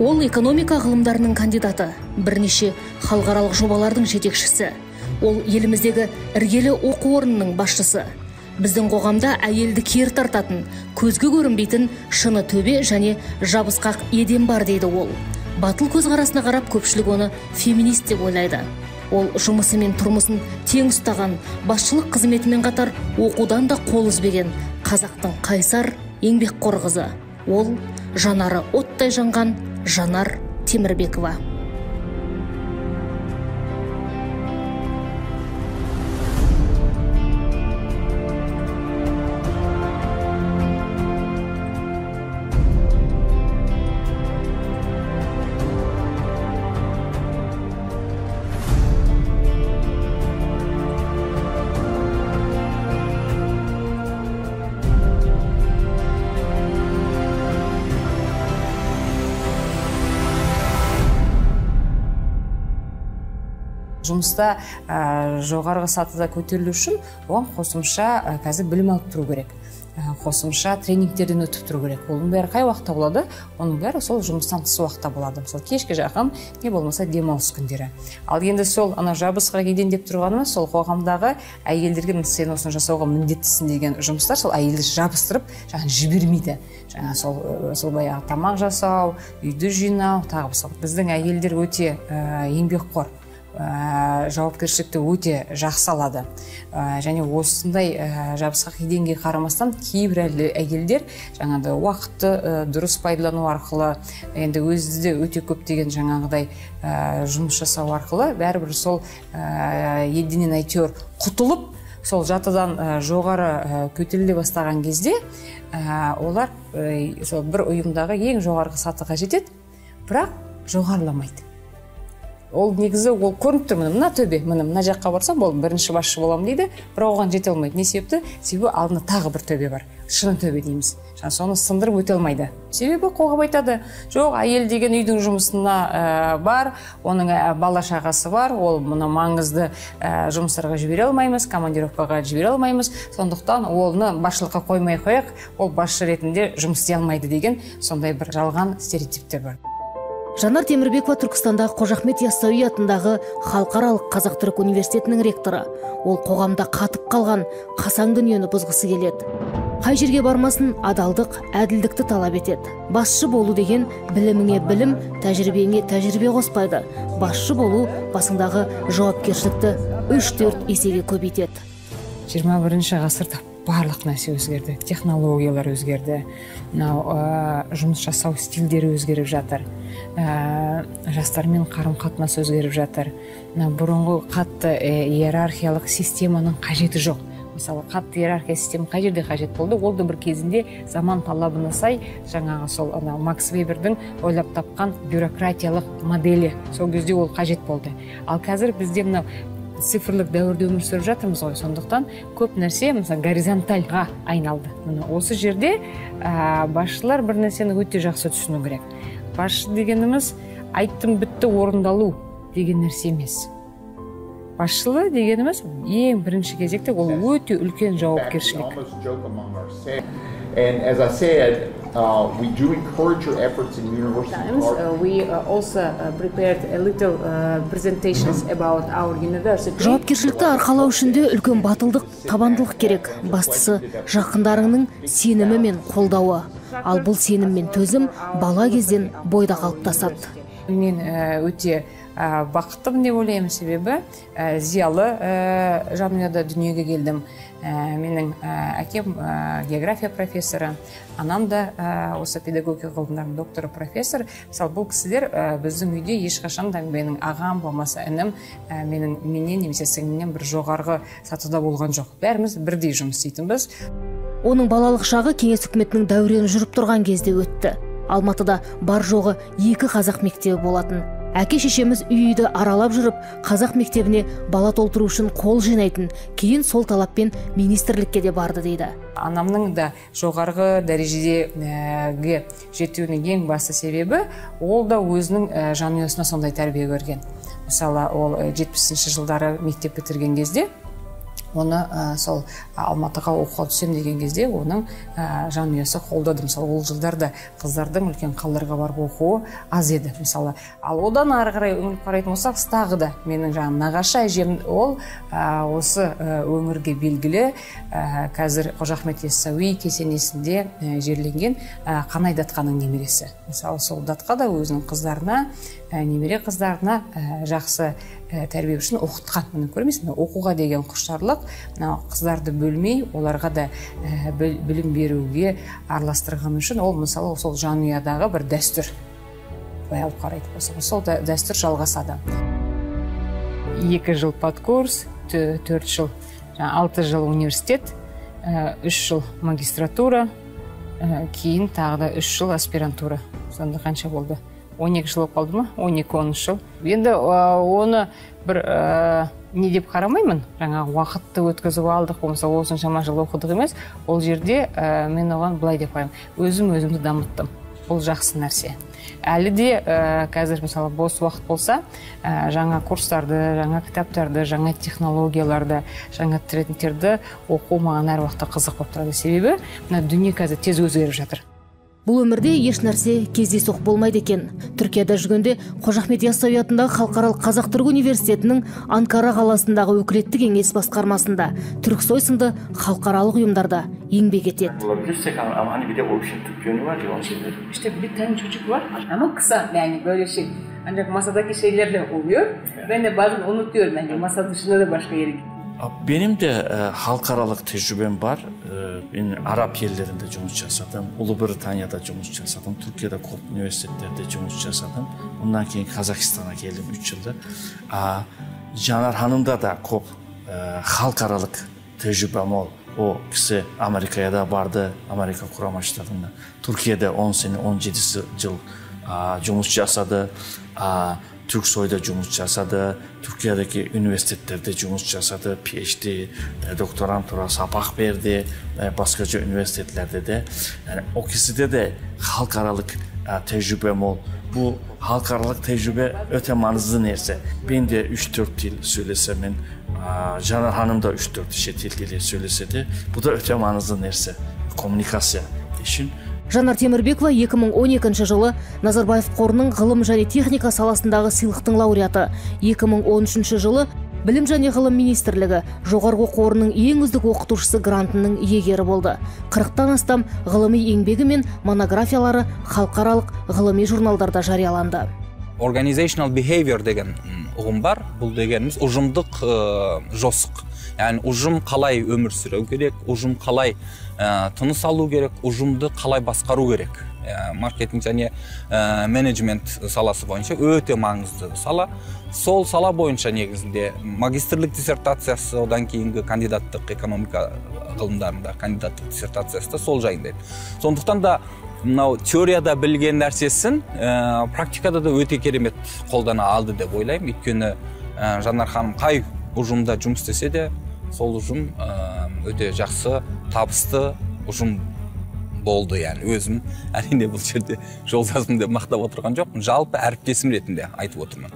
Ол экономика ғылымдарының кандидаты, бірнеше халықаралық жобалардың жетекшісі. Ол еліміздегі іргелі оқу орнының басшысы. Біздің қоғамда әйелді кері тартатын, көзге көрінбейтін шыны төбе және жабысқақ еден бар дейді ол. Батыл көзқарасына қарап көпшілік оны феминист деп ойлайды. Ол жұмысы мен тұрмысын тең ұстаған, басшылық қызметімен қатар оқудан да қол үзбеген қазақтың қайсар еңбекқор қызы. Ол жанары оттай жанған Жанар Темірбекова. Жұмыста жоғарғы сатыда көтерілу үшін оған қосымша қазір білім алып тұру керек, қосымша тренингтерден өтіп тұру керек. Оның бәрі қай уақытта болады? Оның бәрі сол жұмыстан тыс уақытта болады. Мысалы, кешке жақын, не болмаса демалыс күндері. Ал енді сол ана жабысқақ еден деп тұрғанымыз, сол қоғамдағы әйелдерге сен осыны жасауға міндеттісің деген жұмыстар сол әйелді жабыстырып, жаңа жібермейді. Жаңа сол баяғы тамақ жасау, үйді жинау, тағы басқа. Біздің әйелдер өте еңбекқор, жауапкершілікті өте жақсы алады. Және осындай жабысқақ еденге қарамастан кейбір әйелдер жаңағыдай уақытты дұрыс пайдалану арқылы, енді өзі де өте көптеген жаңағыдай жұмыс жасау арқылы бәрібір сол еденнен әйтеуір құтылып, сол жатыдан жоғары көтеріле бастаған кезде олар сол бір ұйымдағы ең жоғарғы сатыға жетеді, бірақ жоғарыламайды. Ол негізі ол көрініп тұр, міне мына төбе, міне мына жаққа барсам ол бірінші басшы боламын дейді, бірақ оған жете алмайды. Не себепті? Себебі алдында тағы бір төбе бар, шыны төбе дейміз. Жаңа соны сындырып өте алмайды. Себебі қоғам айтады, жоқ, әйел деген үйдің жұмысына бар, оның бала шағасы бар, ол мына маңызды жұмыстарға жібере алмаймыз, командировкаға жібере алмаймыз, сондықтан оны басшылыққа қоймай қояйық, ол басшы ретінде жұмыс істей алмайды деген сондай бір жалған стереотиптер бар. Жанар Темірбекова Түркістандағы Қожа Ахмет Яссауи атындағы халықаралық қазақ-түрік университетінің ректоры. Ол қоғамда қатып қалған қасаң дүниені бұзғысы келеді. Қай жерге бармасын адалдық, әділдікті талап етеді. Басшы болу деген біліміңе білім, тәжірибеңе тәжірибе қоспайды. Басшы болу басыңдағы жауапкершілікті 3-4 есеге көбейтеді. 21 ғасырда барлық нәрсе өзгерді, технологиялар өзгерді, мынау жұмыс жасау стильдері өзгеріп жатыр, жастармен қарым-қатынас өзгеріп жатыр. Мынау бұрынғы қатты иерархиялық системаның қажеті жоқ. Мысалы, қатты иерархия система қай жерде қажет болды? Ол да бір кезінде заман талабына сай жаңағы сол анау Макс Вебердің ойлап тапқан бюрократиялық моделі, сол кезде ол қажет болды. Ал қазір бізде мынау цифрлық дәуірде өмір сүріп жатырмыз ғой, сондықтан көп нәрсе мысалы горизонтальға айналды. Міне осы жерде басшылар бір нәрсені өте жақсы түсіну керек. Басшы дегеніміз айттым бітті орындалу деген нәрсе емес. Басшылы дегеніміз ең бірінші кезекте ол өте үлкен жауапкершілік. And as I said, we do encourage your efforts in university. We also prepared a little presentations about our university. Жауапкершілікті арқалау үшін де үлкен батылдық, табандылық керек. Бастысы жақындарыңның сенімі мен қолдауы. Ал бұл сенім мен төзім бала кезден бойда қалыптасады. Мен өте бақыттымын деп ойлаймын, себебі зиялы жанұяда дүниеге келдім. Менің әкем география профессоры, анам да осы педагогика ғылымдарының докторы, профессор. Мысалы, бұл кісілер біздің үйде ешқашан да менің ағам болмаса інім менен немесе сіңлімнен бір жоғарғы сатыда болған жоқ. Бәріміз бірдей жұмыс істейтінбіз. Оның балалық шағы кеңес үкіметінің дәурені жүріп тұрған кезде өтті. Алматыда бар жоғы 2 қазақ мектебі болатын. Әке шешеміз үй-үйді аралап жүріп, қазақ мектебіне бала толтыру үшін қол жинайтын, кейін сол талаппен министрлікке де барды дейді. Анамның да жоғарғы дәрежеге жетуінің ең басты себебі, ол да өзінің жанұясына сондай тәрбие көрген. Мысалы, ол 70-ші жылдары мектеп бітірген кезде Оны сол Алматыға оқуға түсем деген кезде оның жанұясы қолдады. Мысалы, ол жылдарда қыздардың үлкен қалаларға барып оқуы аз еді, мысалы. Ал одан ары қарай үңіліп қарайтын болсақ, тағы да менің жаңағы нағашы әжем, ол осы өңірге белгілі, қазір Қожа Ахмет Яссауи кесенесінде жерленген Қанай датқаның немересі. Мысалы, сол датқа да өзінің қыздарына, немере қыздарына жақсы тәрбие үшін оқытқан. Міне, көрмейсің бе, оқуға деген құштарлық, мынау қыздарды бөлмей, оларға да білім беруге араластырған үшін ол, мысалы, сол жанұядағы бір дәстүр. Былай алып қарайтын болсақ, сол дәстүр жалғасады. 2 жыл подкурс, 4 жыл, 6 жыл университет, 3 жыл магистратура, кейін тағы да 3 жыл аспирантура. Сонда қанша болды? 12 жыл болып қалды ма? 12-13 жыл. Енді оны бір не деп қарамаймын, жаңағы уақытты өткізіп алдық, болмаса осыншама жыл оқыдық емес. Ол жерде мен оған былай деп қараймын: өзім өзімді дамыттым. Бұл жақсы нәрсе. Әлі де қазір, мысалы, бос уақыт болса, жаңа курстарды, жаңа кітаптарды, жаңа технологияларды, жаңа трендтерді оқу маған әр уақытта қызық болып тұрады. Себебі мына дүние қазір тез өзгеріп жатыр. Бұл өмірде еш нәрсе кездейсоқ болмайды екен. Түркияда жүргенде Қожа Ахмет Яссауи атындағы Халықаралық Қазақ-Түрік университетінің Анкара қаласындағы өкілетті кеңес басқармасында, Түрксой сынды халықаралық ұйымдарда еңбек етеді. Bulabilirsek ama hani bir de o işin Türk yönü var ya, onu severim. İşte bir tane çocuk var ama kısa, yani böyle şey. Ancak masadaki şeylerle oluyor. Ben de bazen unutuyorum. Yani masa dışında da başka yere gidiyorum. Benim de halkaralık tecrübem var. Ben Arap yerlerinde жұмыс жасадым, Улы Британияда жұмыс жасадым, Türkiye'de көп üniversitelerde жұмыс жасадым. Ondan кейін Қазақстанға келдім 3 жылда. Жанар Hanım'da da көп халықаралық tecrübem ol. O kişi Amerika'ya da bardı, Amerika Kurama Ştatı'nda. Türkiye'de 10 sene, 17 yıl жұмыс жасады. Türksoy'da жұмыс жасады, Türkiye'deki üniversitelerde жұмыс жасады, PhD, doktorantura sabah verdi, başkaca üniversitelerde de. Yani o kişide de halkaralık tecrübem ol. Bu halkaralık tecrübe öte manızlı neyse. Ben de 3-4 dil söylesem, Caner Hanım da 3-4 şey dili söylese de, bu da öte manızlı neyse. Kommunikasya için. Жанар Темірбекова 2012 жылы Назарбаев қорының ғылым және техника саласындағы сыйлықтың лауреаты. 2013 жылы Білім және ғылым министрлігі жоғарғы оқу орнының ең үздік оқытушысы грантының иегері болды. 40-тан астам ғылыми еңбегі мен монографиялары халықаралық ғылыми журналдарда жарияланды. Organizational behavior деген ұғым бар. Бұл дегеніміз ұжымдық жосық. Яғни ұжым қалай өмір сүру керек, ұжым қалай тыныс алу керек, ұжымды қалай басқару керек. Маркетинг және менеджмент саласы бойынша өте маңызды сала. Сол сала бойынша негізінде магистрлік диссертациясы, одан кейінгі кандидаттық экономика ғылымдарында кандидаттық диссертациясы да сол жайында еді. Сондықтан да мынау теорияда білген нәрсесін практикада да өте керемет қолдана алды деп ойлаймын. Өйткені Жанар ханым қай ұжымда жұмыс істесе де, сол ұжым өте жақсы, табысты ұжым болды. Яғни өзім әрине бұл жерде жолдасым деп мақтап отырған жоқпын, жалпы әріптесім ретінде айтып отырмын.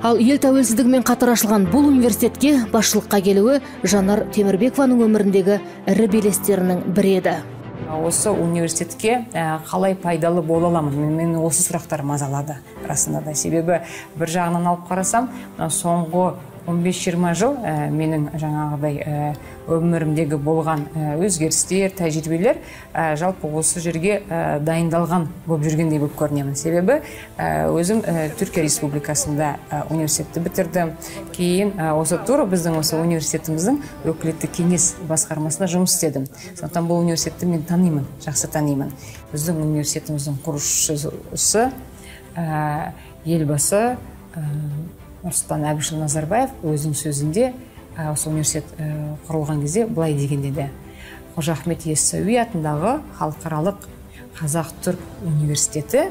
Ал ел тәуелсіздігімен қатар ашылған бұл университетке басшылыққа келуі Жанар Темірбекованың өміріндегі ірі белестерінің бірі еді. Осы университетке қалай пайдалы бола аламын? Мені осы сұрақтар мазалады расында да. Себебі бір жағынан алып қарасам, соңғы 15-20 жыл менің жаңағыдай өмірімдегі болған өзгерістер, тәжірибелер жалпы осы жерге дайындалған болып жүргендей болып көрінемін. Себебі өзім Түркия Республикасында университетті бітірдім. Кейін осы тура біздің осы университетіміздің өкілетті кеңес басқармасында жұмыс істедім. Сондықтан бұл университетті мен танимын, жақсы танимын. Біздің университетіміздің құрушысы елбасы Нұрсұлтан Әбішұлы Назарбаев өзінің сөзінде осы университет құрылған кезде былай деген еді: Қожа Ахмет Яссауи атындағы халықаралық қазақ-түрік университеті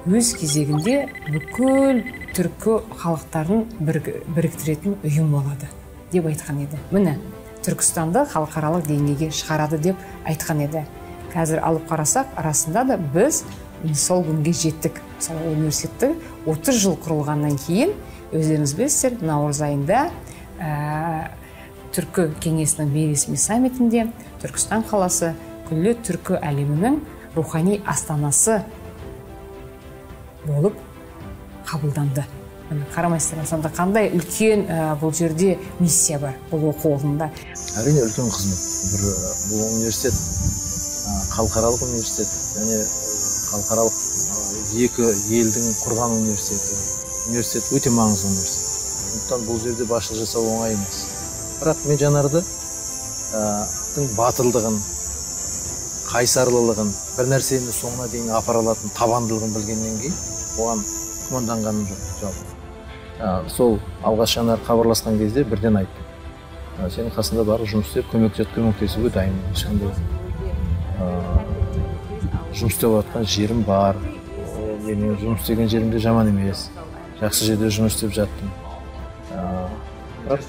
өз кезегінде бүкіл түркі халықтарын біріктіретін ұйым болады деп айтқан еді. Міне, Түркістанды халықаралық деңгейге шығарады деп айтқан еді. Қазір алып қарасақ, арасында да біз сол күнге жеттік. Мысалы, университеттің 30 жыл құрылғаннан кейін, өздеріңіз білесіздер, наурыз айында Түркі кеңесінің бейресми саммитінде Түркістан қаласы күллі түркі әлемінің рухани астанасы болып қабылданды. Қарамайсыздар, сонда қандай үлкен бұл жерде миссия бар бұл оқу орнында? Әрине үлкен қызмет. Бұл университет халықаралық университет және халықаралық екі елдің құрған университеті. Университет өте маңызды университет. Сондықтан бұл жерде басшылық жасау оңай емес. Бірақ мен Жанарды батылдығын, қайсарлылығын, бір нәрсені соңына дейін апара алатын табандылығын білгеннен кейін оған күмәнданғаным жоқ жалпы. Сол алғаш Жанар хабарласқан кезде бірден айттым. Сенің қасында барып жұмыс істеп, көмектесуге дайынмын. Ешқандай жұмыс істеп жатқан жерім бар. Менің жұмыс істеген жерім де жаман емес. Жақсы жерде жұмыс істеп жаттым. Бірақ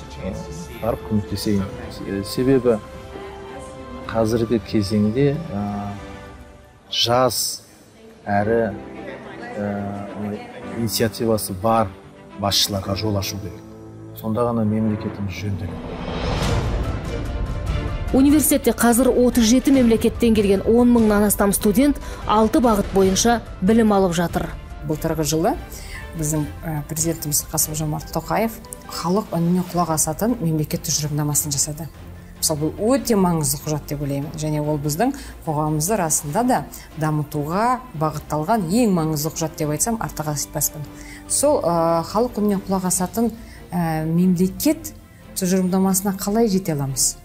барып көмектесейін. Себебі қазіргі кезеңде жас әрі инициативасы бар басшыларға жол ашу керек. Сонда ғана мемлекетіміз жөнделеді. Университетте қазір 37 мемлекеттен келген 10 мыңнан астам студент 6 бағыт бойынша білім алып жатыр. Былтырғы жылы біздің президентіміз Қасым-Жомарт Тоқаев халық үніне құлақ асатын мемлекет тұжырымдамасын жасады. Мысалы, бұл өте маңызды құжат деп ойлаймын. Және ол біздің қоғамымызды расында да дамытуға бағытталған ең маңызды құжат деп айтсам, артық айтпаспын. Сол халық үніне құлақ асатын мемлекет тұжырымдамасына қалай жете аламыз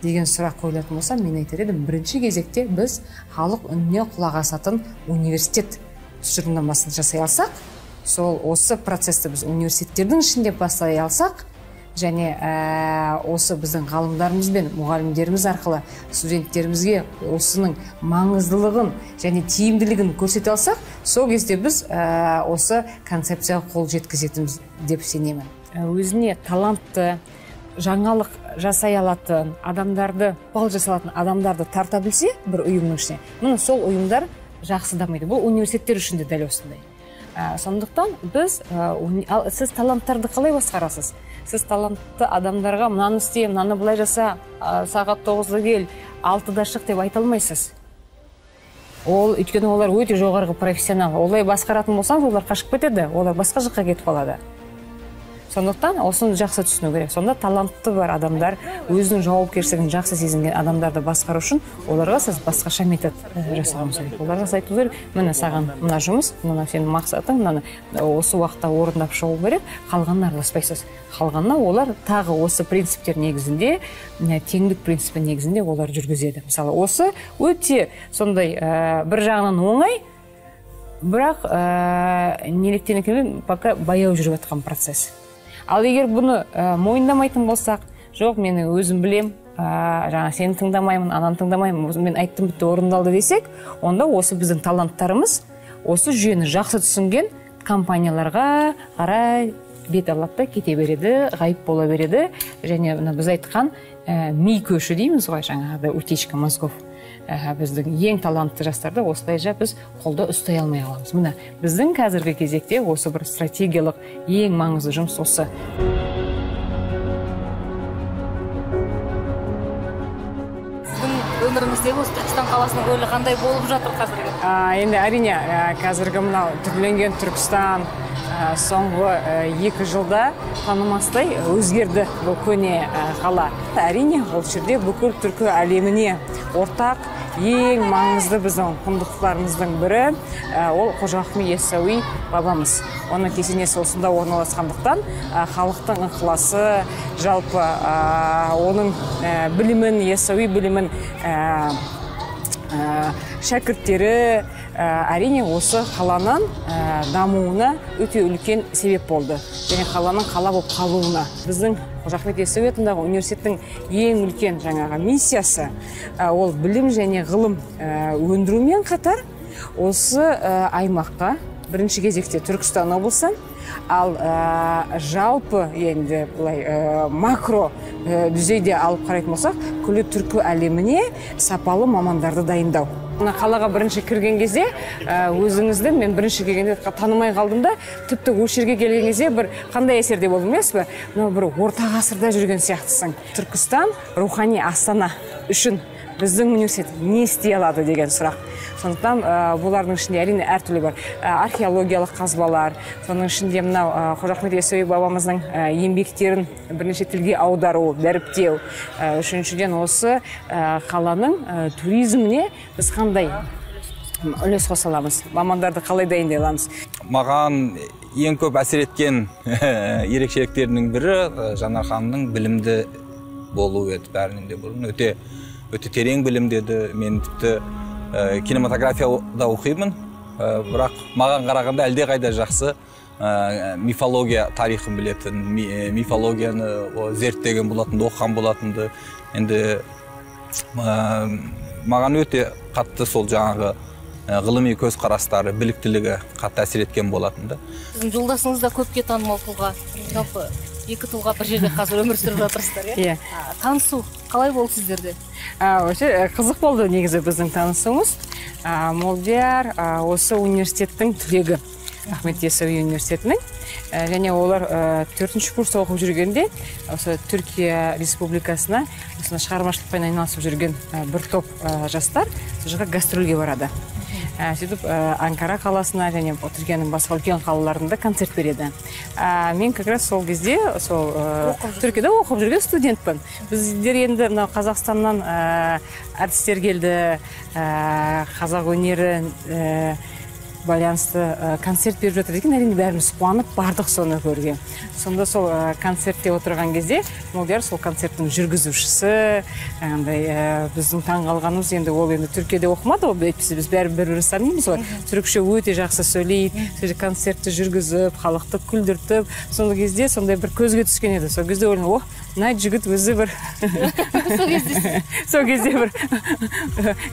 деген сұрақ қойылатын болса, мен айтар едім, бірінші кезекте біз халық үніне құлақ асатын университет тұжырымдамасын жасай алсақ, сол осы процесті біз университеттердің ішінде бастай алсақ, және осы біздің ғалымдарымыз бен мұғалімдеріміз арқылы студенттерімізге осының маңыздылығын және тиімділігін көрсете алсақ, сол кезде біз осы концепцияға қол жеткізетінбіз деп сенемін. Өзіне талантты, жаңалық жасай алатын адамдарды, ықпал жасай алатын адамдарды тарта білсе бір ұйымның ішіне, міне сол ұйымдар жақсы дамиды. Бұл университеттер үшін де дәл осындай. Сондықтан біз, сіз таланттарды қалай басқарасыз? Сіз талантты адамдарға мынаны істе, мынаны былай жаса, сағат 9-да кел, 6-да шық деп айта алмайсыз. Ол, өйткені олар өте жоғарғы профессионал. Олай басқаратын болсаңыз, олар қашып кетеді, олар басқа жаққа кетіп қалады. Сондықтан осыны жақсы түсіну керек. Сонда талантты бар адамдар, өзінің жауапкершілігін жақсы сезінген адамдарды басқару үшін оларға сіз басқаша метод жасауыңыз керек. Оларға сіз айту керек, міне саған мына жұмыс, мына сенің мақсатың, мынаны осы уақытта орындап шығу керек, қалғанына араласпайсыз. Қалғанына олар тағы осы принциптер негізінде, теңдік принципі негізінде олар жүргізеді. Мысалы, осы өте сондай бір жағынан оңай, бірақ неліктен екенін пока баяу жүріп жатқан процесс. Ал егер бұны мойындамайтын болсақ, жоқ, мен өзім білем, жаңа сені тыңдамаймын, ананы тыңдамаймын, мен айттым бітті орындалды десек, онда осы біздің таланттарымыз осы жүйені жақсы түсінген компанияларға қарай бет алады да кете береді, ғайып бола береді. Және мына біз айтқан ми көші дейміз ғой, жаңағыдай утечка мозгов. Біздің ең талантты жастарды осылайша біз қолда ұстай алмай қаламыз. Міне біздің қазіргі кезекте осы бір стратегиялық ең маңызды жұмыс осы. Сіздің өміріңіздегі осы Түркістан қаласының рөлі қандай болып жатыр қазіргі? Енді әрине, қазіргі мынау түрленген Түркістан соңғы 2 жылда танымастай өзгерді бұл көне қала. Әрине, ол жерде бүкіл түркі әлеміне ортақ ең маңызды біздің құндылықтарымыздың бірі ол Қожа Ахмет Яссауи бабамыз. Оның кесенесі осында орналасқандықтан халықтың ықыласы, жалпы оның білімін, Яссауи білімін шәкірттері әрине осы қаланың дамуына өте үлкен себеп болды. Және қаланың қала болып қалуына. Біздің Қожа Ахмет Яссауи атындағы университеттің ең үлкен жаңағы миссиясы ол білім және ғылым өндірумен қатар осы аймаққа бірінші кезекте Түркістан облысы, ал жалпы енді былай макро дүзейде алып қарайтын болсақ, күллі түркі әлеміне сапалы мамандарды дайындау. Мына қалаға бірінші кірген кезде өзіңізді мен бірінші келгенде танымай қалдым да, тіпті осы жерге келген кезде бір қандай әсерде болдым білесіз бе? Мынау бір орта ғасырда жүрген сияқтысың. Түркістан рухани астана үшін біздің университет не істей алады деген сұрақ. Сондықтан бұлардың ішінде әрине әртүрлі бар. Археологиялық қазбалар, соның ішінде мынау Қожа Ахмет Яссауи бабамыздың еңбектерін бірнеше тілге аудару, дәріптеу. Үшіншіден, осы қаланың туризміне біз қандай үлес қоса аламыз, мамандарды қалай дайындай аламыз? Маған ең көп әсер еткен ерекшеліктерінің бірі Жанар ханымның білімді болуы еді. Бәрінен де бұрын өте өте терең білімді еді. Мен тіпті кинематографияда оқимын, бірақ маған қарағанда әлдеқайда жақсы мифология тарихын білетін, мифологияны зерттеген болатын, оқыған болатынды. Енді маған өте қатты сол жаңағы ғылыми көзқарастары, біліктілігі қатты әсер еткен болатын да. Сіздің жолдасыңыз да көпке танымал тұлға. Жалпы екі тұлға бір жерде қазір өмір сүріп жатырсыздар, иә? Иә. Танысу қалай болды сіздерде? Вообще қызық болды негізі біздің танысуымыз. Молдияр осы университеттің түлегі, Ахмет Яссауи университетінің. Және олар 4-ші курста оқып жүргенде осы Түркия Республикасына осындай шығармашылықпен айналысып жүрген бір топ жастар сол жаққа гастрольге барады. Сөйтіп Анкара қаласына және Түркияның басқа үлкен қалаларында концерт береді. Мен как раз сол кезде сол Түркияда оқып жүрген студентпін. Біздер енді мынау Қазақстаннан әртістер келді, қазақ өнері байланысты концерт беріп жатыр екен, әрине бәріміз қуанып бардық соны көруге. Сонда сол концертте отырған кезде Молдияр сол концерттің жүргізушісі, андай біздің таңғалғанымыз, енді ол енді Түркияда оқымады ғой, әйтпесе біз бәрі бір бірімізді танимыз ғой. Түрікше өте жақсы сөйлейді, сол концертті жүргізіп, халықты күлдіртіп, сол кезде сондай бір көзге түскен еді. Сол кезде ойладым, о, мына жігіт өзі бір сол кезде бір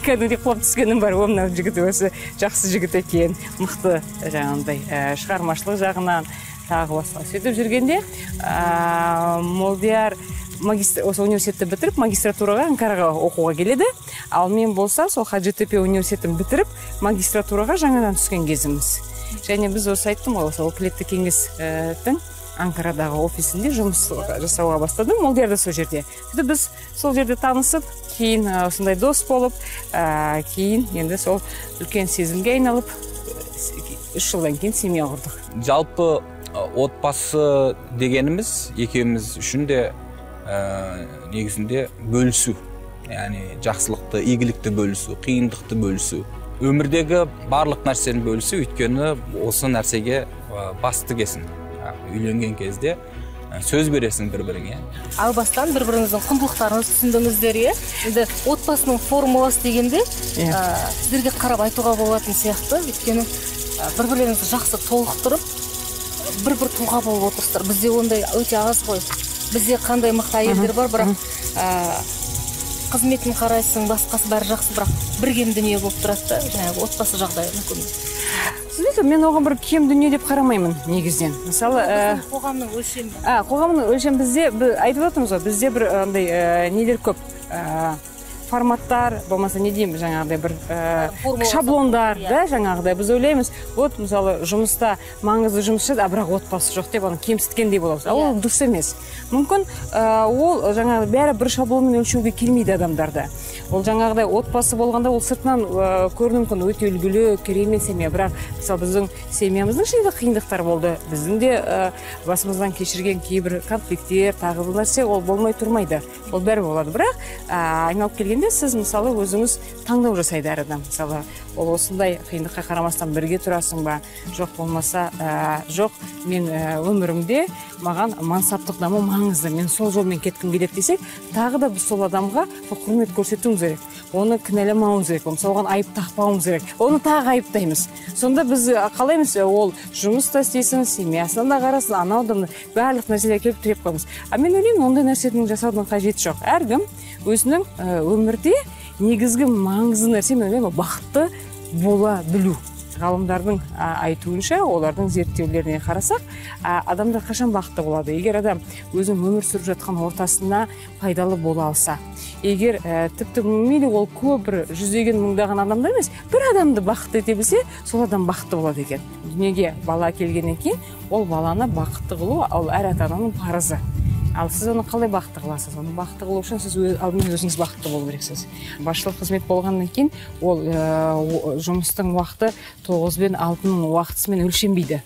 кәдімгідей құлап түскенім бар, о, мына жігіт өзі жақсы жігіт екен, мықты жаңағындай шығармашылық жағынан тағы басқа. Сөйтіп жүргенде Молдияр осы университетті бітіріп, магистратураға Анкараға оқуға келеді. Ал мен болсам сол Хаджетепе университетін бітіріп, магистратураға жаңадан түскен кезіміз. Және біз осы айттым ғой, осы өкілетті кеңестің Анкарадағы офисінде жұмыс жасауға бастадым. Молдияр да сол жерде. Сөйтіп біз сол жерде танысып, кейін осындай дос болып, кейін енді сол үлкен сезімге айналып, 3 жылдан кейін семья құрдық. Жалпы отбасы дегеніміз екеуміз үшін де негізінде бөлісу, яғни жақсылықты, игілікті бөлісу, қиындықты бөлісу, өмірдегі барлық нәрсені бөлісу, өйткені осы нәрсеге бас тігесің. Үйленген кезде сөз бересің бір-біріңе. Ал бастан бір-біріңіздің құндылықтарыңызды түсіндіңіздер, иә? Енді отбасының формуласы дегенде сіздерге қарап айтуға болатын сияқты, өйткені бір-бірлеріңізді жақсы толықтырып, бір-бір тұлға болып отырсыздар. Бізде ондай өте аз ғой. Бізде қандай мықты әйелдер бар, бірақ қызметін қарайсың, басқасы бәрі жақсы, бірақ бір кем дүние болып тұрады да, жаңағы отбасы жағдайы мүмкін. Сіз мен оған бір кем дүние деп қарамаймын негізден. Мысалы, қоғамның өлшемі. Қоғамның өлшемі бізде, айтып отырмыз ғой, бізде бір андай нелер көп, форматтар, болмаса не деймін, жаңағыдай бір шаблондар, да, жаңағыдай біз ойлаймыз, вот мысалы жұмыста маңызды жұмыс жасайды, а бірақ отбасы жоқ деп оны кемсіткендей боламыз. Ал ол дұрыс емес. Мүмкін ол жаңағы бәрі бір шаблонмен өлшеуге келмейді адамдарды. Ол жаңағыдай отбасы болғанда ол сыртынан көрінуі мүмкін өте үлгілі, керемет семья, бірақ мысалы біздің семьямыздың ішінде де қиындықтар болды. Біздің де басымыздан кешірген кейбір конфликттер, тағы бір нәрсе, ол болмай тұрмайды. Ол бәрі болады. Бірақ айналып келгенде сіз мысалы өзіңіз таңдау жасайды әр адам. Мысалы, ол осындай қиындыққа қарамастан бірге тұрасың ба, жоқ болмаса, жоқ, мен өмірімде маған мансаптық даму маңызды, мен сол жолмен кеткім келеді десек, тағы да біз сол адамға құрмет көрсетуіміз керек, оны кінәламауымыз керек, болмаса оған айып тақпауымыз керек, оны тағы айыптаймыз. Сонда біз қалаймыз, ол жұмыс та істесін, семьясына да қарасын, анау да барлық нәрселер келіп тіреп қоямыз. А мен ойлаймын, ондай нәрсенің жасаудың қажеті жоқ. Әркім өзінің өмірде негізгі маңызды нәрсе, мен ойлаймын, бақытты бола білу. Ғалымдардың айтуынша, олардың зерттеулеріне қарасақ, адамдар қашан бақытты болады? Егер адам өзінің өмір сүріп жатқан ортасына пайдалы бола алса, егер тіпті мейлі ол көп бір жүздеген мыңдаған адамдар емес, бір адамды бақытты ете білсе, сол адам бақытты болады екен. Дүниеге бала келгеннен кейін ол баланы бақытты қылу ол әр ата-ананың парызы. Ал сіз оны қалай бақытты қыласыз? Оны бақытты қылу үшін сіз алдымен өзіңіз бақытты болу керексіз. Басшылық қызмет болғаннан кейін ол жұмыстың уақыты 9 бен 6-ның уақытысымен өлшенбейді.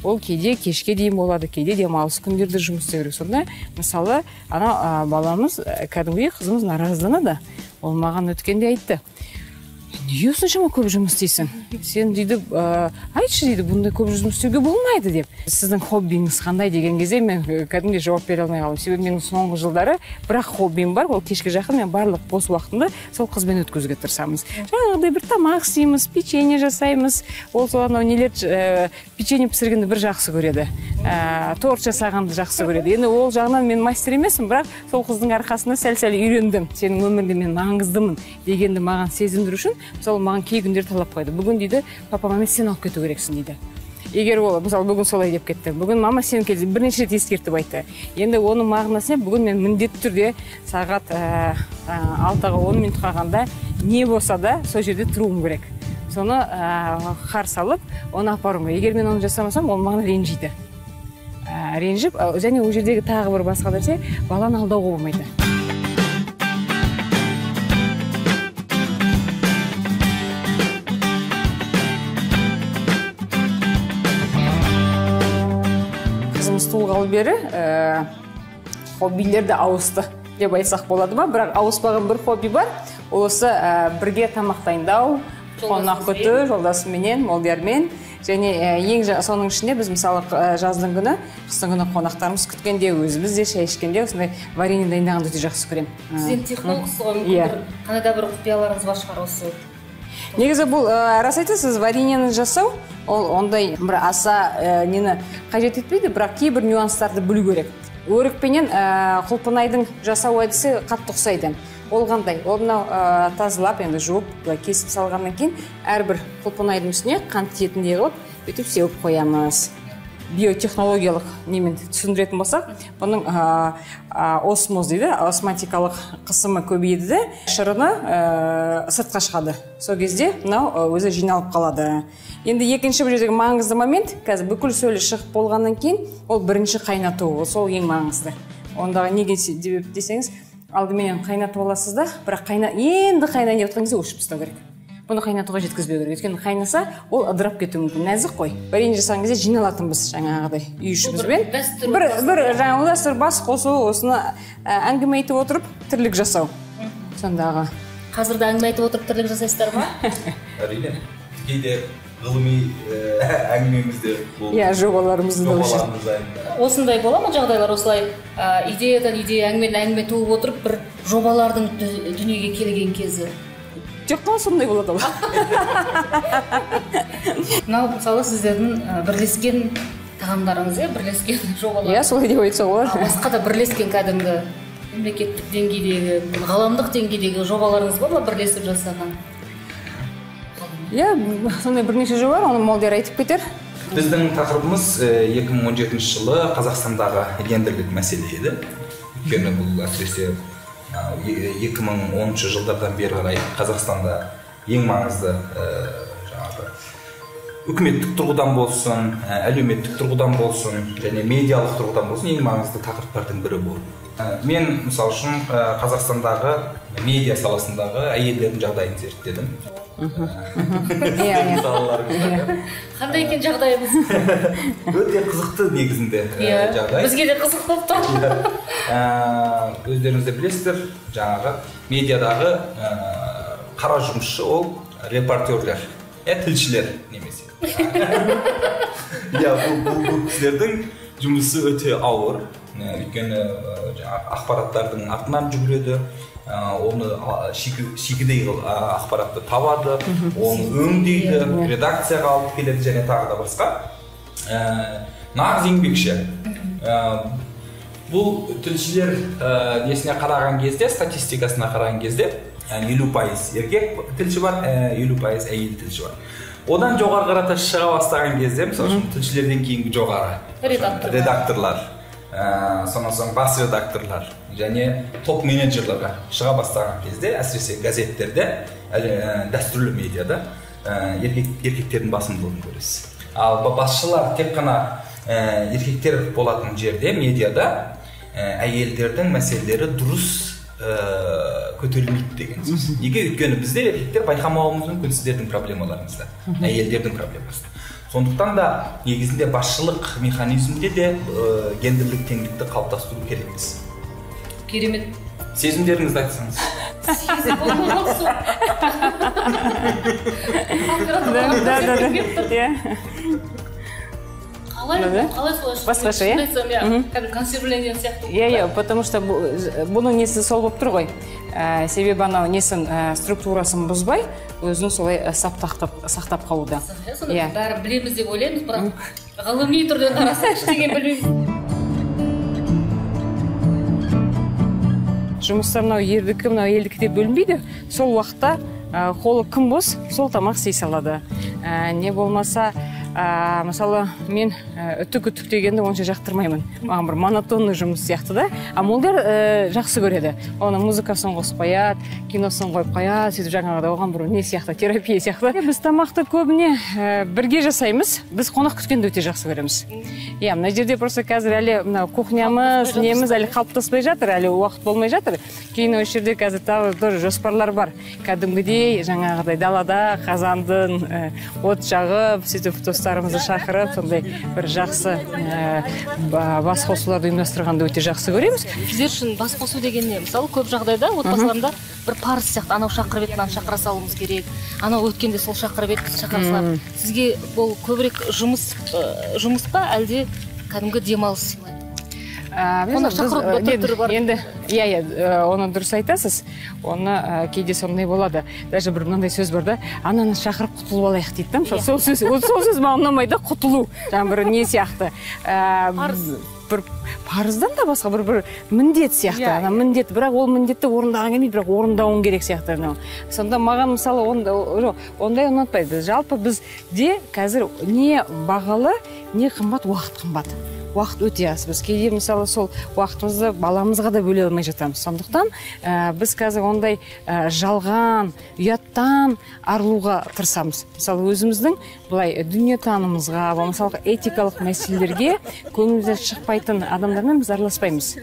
Ол кейде кешке дейін болады, кейде демалыс күндерде жұмыс істеу керек. Сонда, мысалы, ана баламыз, кәдімгідей қызымыз наразыланады. Ол маған өткенде айтты: неге осыншама көп жұмыс істейсің? Сен дейді, айтшы дейді, бұндай көп жұмыс істеуге болмайды деп. Сіздің хоббиіңіз қандай деген кезде мен кәдімгідей жауап бере алмай қалдым. Себебі менің соңғы жылдары бір-ақ хоббиім бар, ол кешке жақын мен барлық бос уақытымды сол қызбен өткізуге тырысамыз. Жаңағыдай бір тамақ істейміз, печенье жасаймыз. Ол сол анау нелер, печенье пісіргенді бір жақсы көреді, торт жасағанды жақсы көреді. Енді ол жағынан мен мастер емеспін, бірақ сол қыздың арқасында сәл-сәл үйрендім. Сенің өміріңде мен маңыздымын дегенді маған сезіндіру үшін мысалы маған кей күндер талап қойды. Бүгін дейді, папа, мама, сен алып кету керексің дейді. Егер ол, мысалы, бүгін солай деп кетті. Бүгін мама сен кел, бірнеше рет ескертіп айтты. Енді оның мағынасы, бүгін мен міндетті түрде сағат 6-ға 10 минут қалғанда не болса да сол жерде тұруым керек. Соны қарсы алып, оны апаруым керек. Егер мен оны жасамасам, ол маған ренжиді. Ренжіп, және ол жердегі тағы бір басқа нәрсе, баланы алдауға болмайды. Туылғалы бері хоббилерді ауысты деп айтсақ болады ма, бірақ ауыспаған бір хобби бар. Ол осы бірге тамақ дайындау, қонақ күту, жолдасымменен, Молдиярмен. Және ең соның ішінде біз мысалы жаздың күні, қыстың күні қонақтарымыз күткенде, өзіміз де шай ішкенде осындай варенье дайындағанды өте жақсы көремін. Сіз енді технологсыз ғой, мүмкін бір қандай да бір құпияларыңыз бар шығар осы? Негізі бұл рас айтасыз, вареньені жасау ол ондай бір аса нені қажет етпейді, бірақ кейбір нюанстарды білу керек. Өрікпенен құлпынайдың жасау әдісі қатты ұқсайды. Ол қандай? Ол мынау тазалап, енді жуып, былай кесіп салғаннан кейін әрбір құлпынайдың үстіне қант тиетіндей қылып бүйтіп сеуіп қоямыз. Биотехнологиялық немен түсіндіретін болсақ, бұның осмоз дейді, осматикалық қысымы көбейеді де, шырыны сыртқа шығады. Сол кезде мынау өзі жиналып қалады. Енді екінші бұл жердегі маңызды момент, қазір бүкіл сөлі шығып болғаннан кейін, ол бірінші қайнату, ол сол ең маңызды. Ондағы неге себеп десеңіз, алдыменен қайнатып аласыз да, бірақ енді қайнайын деп отырған кезде өшіріп тастау керек. Бұны қайнатуға жеткізбеу керек. Өйткені қайнаса, ол ыдырап кетуі мүмкін. Нәзік қой. Варенье жасаған кезде жиналатынбыз жаңағыдай үй ішімізбен. Бір жаңағы дәстүр бас қосу, осыны әңгіме айтып отырып тірлік жасау. Сондағы. Қазір де әңгіме айтып отырып тірлік жасайсыздар ма? Әрине. Кейде ғылыми әңгімеміз де болды. Иә, жобаларымызды да осы. Осындай бола ма жағдайлар, осылай идеядан идея, әңгімеден әңгіме туып отырып бір жобалардың дүниеге келген кезі? Жоқ қой, сондай болады ол. Мынау мысалы сіздердің бірлескен тағамдарыңыз, бірлескен жобалар. Иә, солай деп айтса болады. Басқа да бірлескен кәдімгі мемлекеттік деңгейдегі, ғаламдық деңгейдегі жобаларыңыз бар ма бірлесіп жасаған? Иә, сондай бірнеше жоба бар, оны Молдияр айтып кетер. Біздің тақырыбымыз 2017 жылы Қазақстандағы гендерлік мәселе еді. Өйткені бұл әсіресе 2010 жылдардан бері қарай Қазақстанда ең маңызды жаңағы үкіметтік тұрғыдан болсын, әлеуметтік тұрғыдан болсын және медиалық тұрғыдан болсын ең маңызды тақырыптардың бірі болды. Мен мысалы үшін Қазақстандағы медиа саласындағы әйелдердің жағдайын зерттедім. Қандай екен жағдайымыз? Өте қызықты негізінде жағдай. Бізге де қызық болып тұр. Өздеріңіз де білесіздер, жаңағы медиадағы қара жұмысшы ол репортерлер, тілшілер немесе. Иә, бұл кісілердің жұмысы өте ауыр. Өйткені жаңағы ақпараттардың артынан жүгіреді, оны шикідей ақпаратты табады, оны өңдейді, редакцияға алып келеді және тағы да басқа. Нағыз еңбекші. Бұл тілшілер несіне қараған кезде, статистикасына қараған кезде, 50% еркек тілші бар, 50% әйел тілші бар. Одан жоғары қарата шыға бастаған кезде, мысалы үшін, тілшілерден кейінгі жоғары редакторлар, сонан соң бас редакторлар және топ менеджерлерге шыға бастаған кезде, әсіресе газеттерде, дәстүрлі медиада еркектердің басымдылығын көресіз. Ал басшылар тек қана еркектер болатын жерде, медиада әйелдердің мәселелері дұрыс көтерілмейді деген сөз. Неге? Өйткені бізде еркектер байқамауымыз мүмкін сіздердің проблемаларыңызды, әйелдердің проблемасын. Сондықтан да негізінде басшылық механизмде де гендерлік теңдікті қалыптастыру керекпіз. Керемет. Сезімдеріңізді айтсаңыз. Сезім болмаған соң. Да. Қалай солай? Басқаша, иә? Кәдімгі консервіленген сияқты. Иә, потому что бұның несі сол болып тұр ғой. Себебі анау несін, структурасын бұзбай, өзін солай сақтап қалуда. Сонда біз бәрі білеміз деп ойлаймыз, бірақ ғылыми түрден қарасақ ештеңе білмейміз. Жұмыста мынау ердікі, мынау елдікі деп бөлінбейді. Сол уақытта қолы кім бос, сол тамақ істей салады. Не болмаса, мысалы, мен үтік үтіктегенді онша жақтырмаймын. Маған бір монотонный жұмыс сияқты да. А Молдияр жақсы көреді. Оның музыкасын қосып қояды, киносын қойып қояды, сөйтіп жаңағыдай оған бір не сияқты, терапия сияқты. Біз тамақты көбіне бірге жасаймыз. Біз қонақ күткенді өте жақсы көреміз. Иә, мына жерде просто қазір әлі мына кухнямыз, неміз әлі қалыптаспай жатыр, әлі уақыт болмай жатыр. Кейін осы жерде қазір тағы тоже жоспарлар бар. Кәдімгідей жаңағыдай далада қазандың от жағып, сөйтіп достарымызды шақырып, сондай бір жақсы бас қосуларды ұйымдастырғанды өте жақсы көреміз. Сіздер үшін бас қосу деген не? Мысалы, көп жағдайда отбасыларында бір парыз сияқты, анау шақырып еді, мынаны шақыра салуымыз керек, анау өткенде сол шақырып еді, біз шақыра саламыз. Сізге бұл көбірек жұмыс па, әлде кәдімгі демалыс сыйлайды? Енді, иә, оны дұрыс айтасыз. Оны кейде сондай болады. Даже бір мынандай сөз бар да, ананы шақырып құтылып алайық дейді да. Сол сөз маған ұнамайды, құтылу. Жаңа бір не сияқты. Бір парыздан да басқа бір міндет сияқты. Ана міндет, бірақ ол міндетті орындаған келмейді, бірақ орындауың керек сияқты. Сонда маған мысалы ондай ұнатпайды. Жалпы бізде қазір не бағалы, не қымбат, уақыт қымбат. Уақыт өте аз. Біз кейде мысалы сол уақытымызды баламызға да бөле алмай жатамыз. Сондықтан біз қазір ондай жалған, ұяттан арылуға тырысамыз. Мысалы өзіміздің былай дүниетанымызға, мысалы этикалық мәселелерге көңілімізден шықпайтын адамдармен біз араласпаймыз.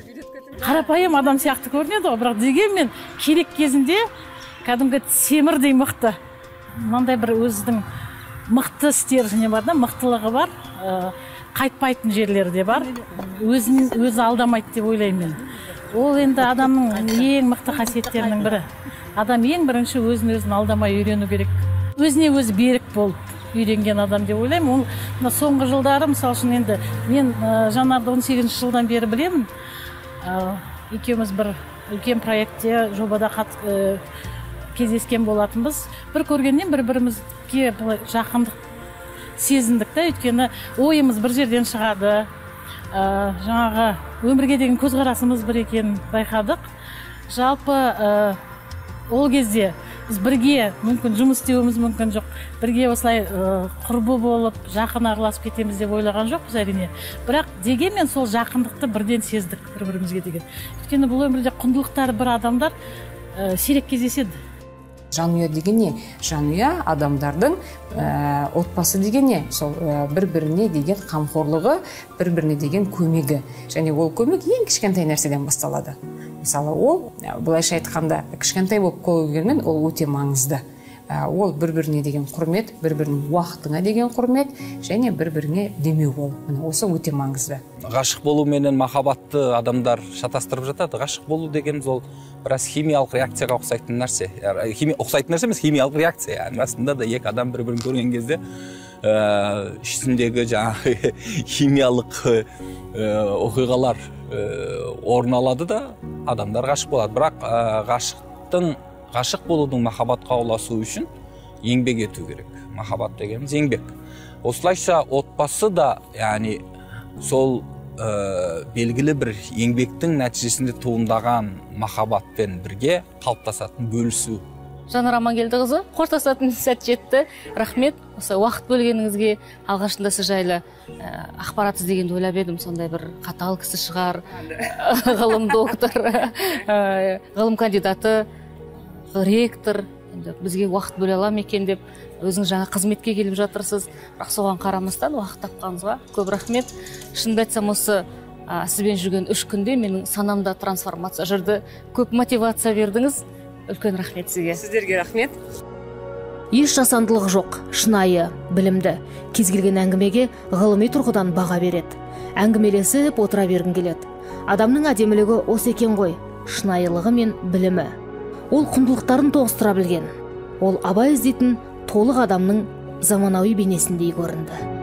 Қарапайым адам сияқты көрінеді ғой, бірақ дегенмен керек кезінде кәдімгі темірдей мықты. Мынандай бір өзінің мықты стержені бар да, мықтылығы бар. Қайтпайтын жерлері де бар. Өзін өзі алдамайды деп ойлаймын мен. Ол енді адамның ең мықты қасиеттерінің бірі. Адам ең бірінші өзін өзін алдамай үйрену керек. Өзіне өзі берік болып үйренген адам деп ойлаймын. Ол мына соңғы жылдары, мысалы үшін, енді мен Жанарды 18 жылдан бері білемін. Екеуміз бір үлкен проектте, жобада кездескен болатынбыз. Бір көргеннен бір-бірімізге былай жақындық сезіндік та, өйткені ойымыз бір жерден шығады, жаңағы өмірге деген көзқарасымыз бір екенін байқадық. Жалпы ол кезде біз бірге мүмкін жұмыс істеуіміз мүмкін жоқ, бірге осылай құрбы болып жақын араласып кетеміз деп ойлаған жоқпыз әрине. Бірақ дегенмен сол жақындықты бірден сездік бір-бірімізге деген. Өйткені бұл өмірде құндылықтары бір адамдар сирек кездеседі. Жанұя деген не? Жанұя адамдардың отбасы деген не? Сол бір-біріне деген қамқорлығы, бір-біріне деген көмегі. Және ол көмек ең кішкентай нәрседен басталады. Мысалы, ол былайша айтқанда кішкентай болып көрінгенмен ол өте маңызды. Ол бір-біріне деген құрмет, бір-бірінің уақытына деген құрмет және бір-біріне демеу болу. Міне осы өте маңызды. Ғашық болу менен махаббатты адамдар шатастырып жатады. Ғашық болу дегеніміз ол біраз химиялық реакцияға ұқсайтын нәрсе. Ұқсайтын нәрсе емес, химиялық реакция. Яғни расында да екі адам бір-бірін көрген кезде ішіндегі жаңағы химиялық оқиғалар орын алады да адамдар ғашық болады. Бірақ ғашық болудың махаббатқа ұласу үшін еңбек ету керек. Махаббат дегеніміз еңбек. Осылайша отбасы да, яғни сол белгілі бір еңбектің нәтижесінде туындаған махаббатпен бірге қалыптасатын бөлісу. Жанар Амангелдіқызы, қоштасатын сәт жетті. Рахмет осы уақыт бөлгеніңізге. Алғашында сіз жайлы ақпарат іздегенде ойлап едім, сондай бір қатал кісі шығар, ғылым докторы, ғылым кандидаты, ректор, енді бізге уақыт бөле ала ма екен деп. Өзіңіз жаңа қызметке келіп жатырсыз, бірақ соған қарамастан уақыт тапқаныңызға көп рахмет. Шынымды айтсам, осы сізбен жүрген 3 күнде менің санамда трансформация жүрді, көп мотивация бердіңіз. Үлкен рахмет сізге. Сіздерге рахмет. Еш жасандылық жоқ, шынайы, білімді. Кез келген әңгімеге ғылыми тұрғыдан баға береді. Әңгімелесіп отыра бергің келеді. Адамның әдемілігі осы екен ғой, шынайылығы мен білімі. Ол құндылықтарын тоғыстыра білген. Ол Абай іздейтін толық адамның заманауи бейнесіндей көрінді.